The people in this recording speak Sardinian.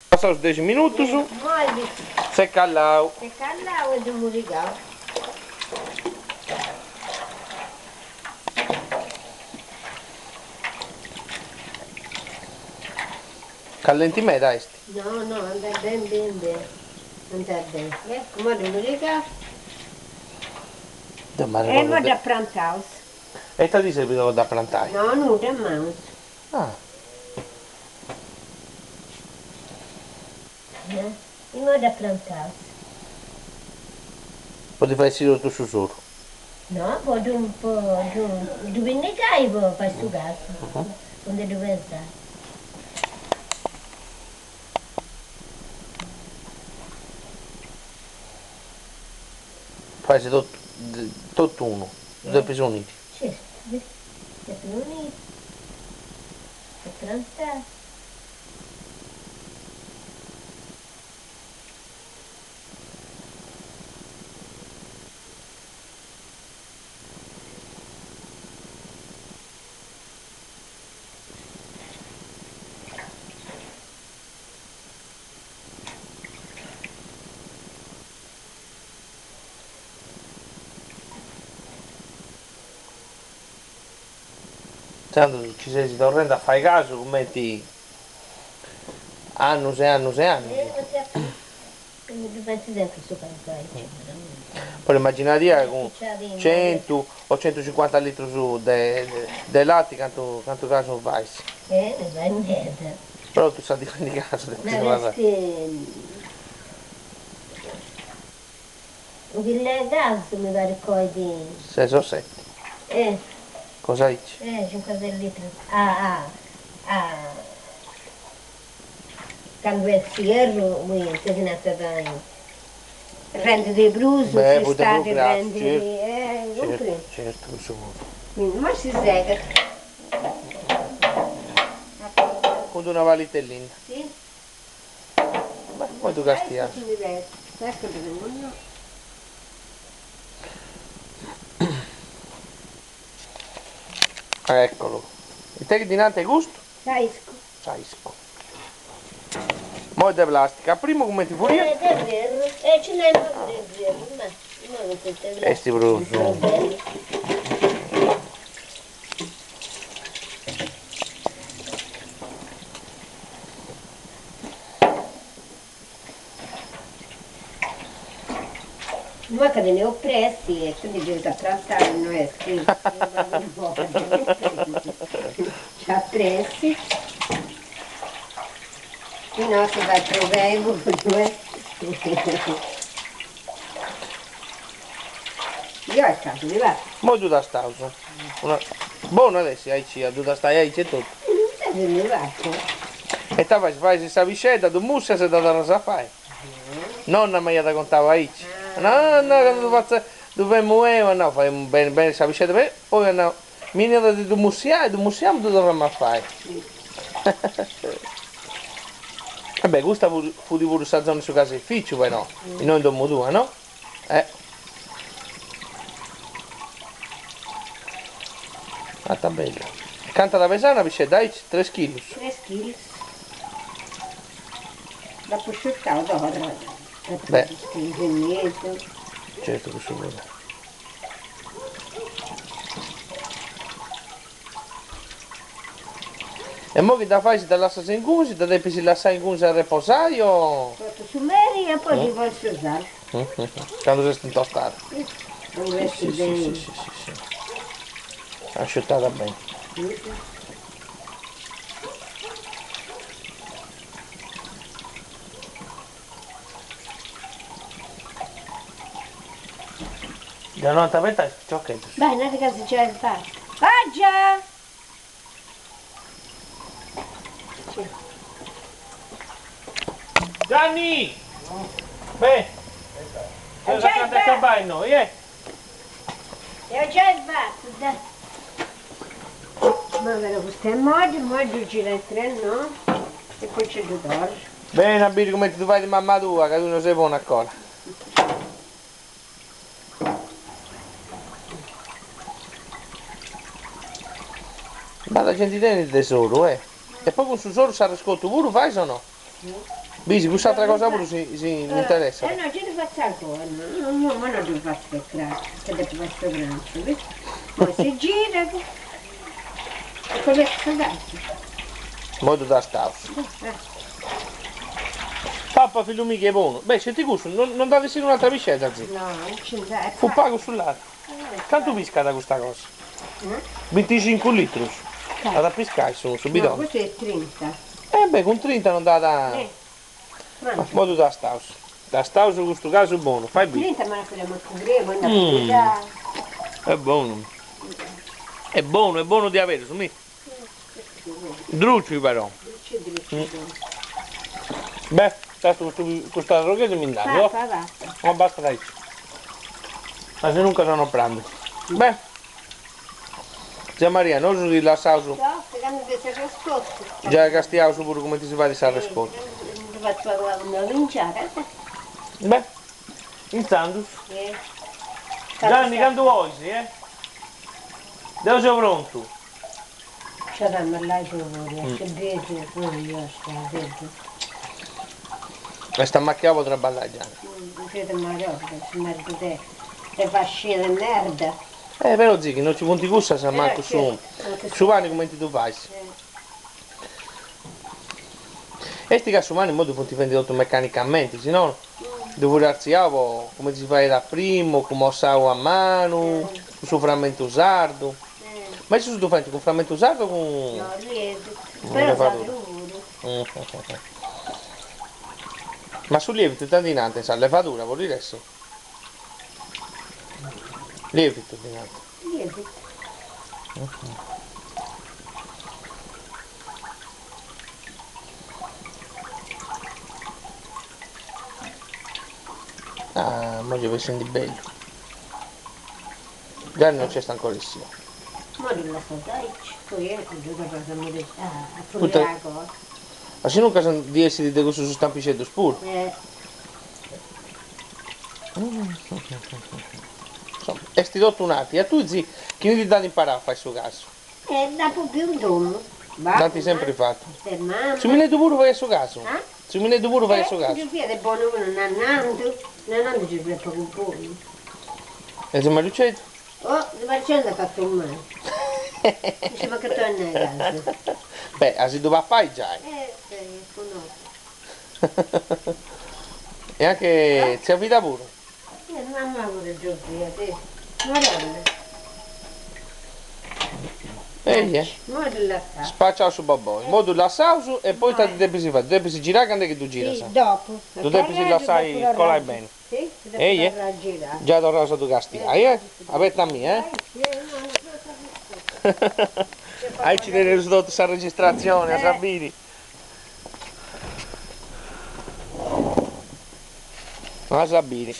Passaus dexi minutus, s'est callau. S'est callau e ddu murigau. Callenti meda est? No, no, andat beni beni beni, andat beni. Eccu, imoi ddu murigaus. E imoi dda prantaus. E ita ti serbit po dda prantai? No, nudda, a manus. Ah. Imoi dda prantaus. Po ddi fai essiri totu su soru? No, po ddu po ddu ddu pinnigai po fai su casu, po ndi ddu pesai. Fais totu totu unu, ddu depis uniri. Certu, depis uniri e prantai. Intzandus nci ses torrendi a fai casu cumenti annus e annus e annus. Però immaginadia cun centu o centucincuanta litrus de lati cantu cantu casu fais. Però totu sa dì fendi casu depis abarrai. Unu chillu 'e casu mi parit coit. Ses o seti. Eh. Cosa aici. Eh, cincuasei litrus. Ah ah ah. Candu est s'ierru, ita si narat, rendit de prus, s'istadi rendit, eh, cumprendi? Certu, cussu puru. Imoi si segat. Cun d'una palita 'e linna. Si. Beh, poi ddu castias. Eccolu. Ita chi ddi nant custu? Saiscu. Saiscu. Moi de plastica. A primu cumenti furiat? Eh, de ferru. E ci nd'est puru de ferru, ma imoi cun custa de plastica. Esti prus. Imoi ca teneus pressi e quindi deus a prantai no est chi nc'at pressi, chi no si fait provei puru eh. Io est casu mi parit. Imoi ddu tastaus. Una Bonu at essi aici a ddu tastai aici etotu. Mi parit. E ita fais, fais sa piscedda, ddu mussias e dda torras a fai. Nonna m'aiat contau aici. No no candu ddu fatzu ddu femu 'eu at nau faemu beni beni sa piscedda beni poi at nau mi 'eniat de ddu mussiai, ddu mussiamu e ddu torramu a fai. E beh custa fut puru sa zona 'e su caseificiu però, innoi in domu tua no? Eh. Ata bella. Cantu at a pesai una piscedda aici? Tres chilus? Tres chilus. Dd'apu sciuttau torra. Beh. Tres chilus e mesu. Certu cussu puru. E immoi chi dda fais dda lassas ingunis, dda depis lassai ingunis a reposai o? Totu su meri e poi ddi fais su sali. Candu s'est intostada. Candu est beni. Si si si si. Asciutada beni. Dda no ant abetai is piciocheddus. Bai, nadi ca si giai est fatu. Aggia! Gianni! Beh! Seus acanta 'e acabai innoi, eh! Eus giai fatu, dai. Ma però custu est moddi, immoi ddu giru intre no e poi nci ddu torru. Beni a biri cumenti ddu fait mamma tua, ca tui no ses bona ancora. Bella genti tenit de soru, eh! E poi cun su soru s'arrescotu puru fais o no? Si. Bisi, cuss'atra cosa puru si si m'interessat. Eh no, gei ddu fatzu ancora, no, no, ma no ddu fatzu po cras, ca depu fai su prangiu, bì. Poi si girat e poi fait su casu. Moi ddu tastaus. Pappa fillu miu chi est bonu. Beh, sceti cussu, non non nd'at essiri un'atra piscedda, zi. No, non nci nd'at. Fut pagu su lati. Cantu piscat custa cosa? Binticincu litrus. At a piscai su su bidoni. No, custu est trinta. E beh, cun trinta non nd'at a. Moi ddu tastaus. Tastaus custu casu bonu, fai biri. Trinta ma no mancu creu, poi nd'at pigai. Est bonu. Est bonu, est bonu diaberus, mi. Druci però. Druci druci. Beh, tastu custu custu arrogheddu mi nd'andu, oh. Papa, papa. No bastat aici. Asinuncas no prandu. Beh. Zia Maria, nosu si lassaus. No, candu fait s'arrescotu. Giai castiaus puru cumenti si fait s'arrescotu. Ddu fatzu pagu pagu una pingiada. Beh, intzandus. Gianni, candu 'ois, eh? Deu seu prontu. Nc'at a mallai puru, che bidu, oi, sta bidu. Est ammachiau po traballai, Gianni. Fiat marolla, su merda de de fascina de merda. Eh però zi chi non ci funt cussas mancu su su pani cumenti ddu fais. Est ca su pani immoi ddu funt fendi totu meccanicamenti, si no ddu fut artziau po cumenti si faiat a primu, cun mossau a manu, cun su frammentu sardu. Ma issus ddu faint cun frammentu sardu o cun. No, lievitu, però s'atru puru. Ma su lievitu ita ddi nant in sardu? Levadura podit essi? Lievitu ddi nant. Lievitu. Ah, immoi est bessendi bellu. Gianni non nc'est ancora essiu. Moi ddu lassas aici, poi ddu torras a murri a furriai agoa. Asinuncas ndi essit de cussus stampixeddus puru. Eh. Insoma, est totu un'arti. E a tui zi, chini ti dd'at imparau a fai su casu? Eh, dd'apu biu in domu. Dd'ant sempri fatu. E mama. Tziu Mileddu puru faiat su casu? Ah? Tziu Mileddu puru faiat su casu? Eh, nci fiat bonu puru Nanandu. Nanandu nci fiat pagu bonu. E tziu Mariuceddu? Oh, tziu Mariuceddu no nd'at fatu mai. Nci mancat a nai casu. Beh, a si ddu papai giai. Eh, eh, connotu. E anche tzia Vida puru. Eh, mamma puru ddu fiat, eh. Marolla. Eia. Moi ddu lassaus. Spaciau su boboi. Moi ddu lassaus e poi ita ddi depis fai? Ddu depis girai candu est chi ddu giras? Sì, dopu. Ddu depis lassai colai beni. Eia. Giai torraus a ddu castiai, eh. Abeta a mie, eh. Aici teneus totu sa registratzioni, as a biri. As a biri.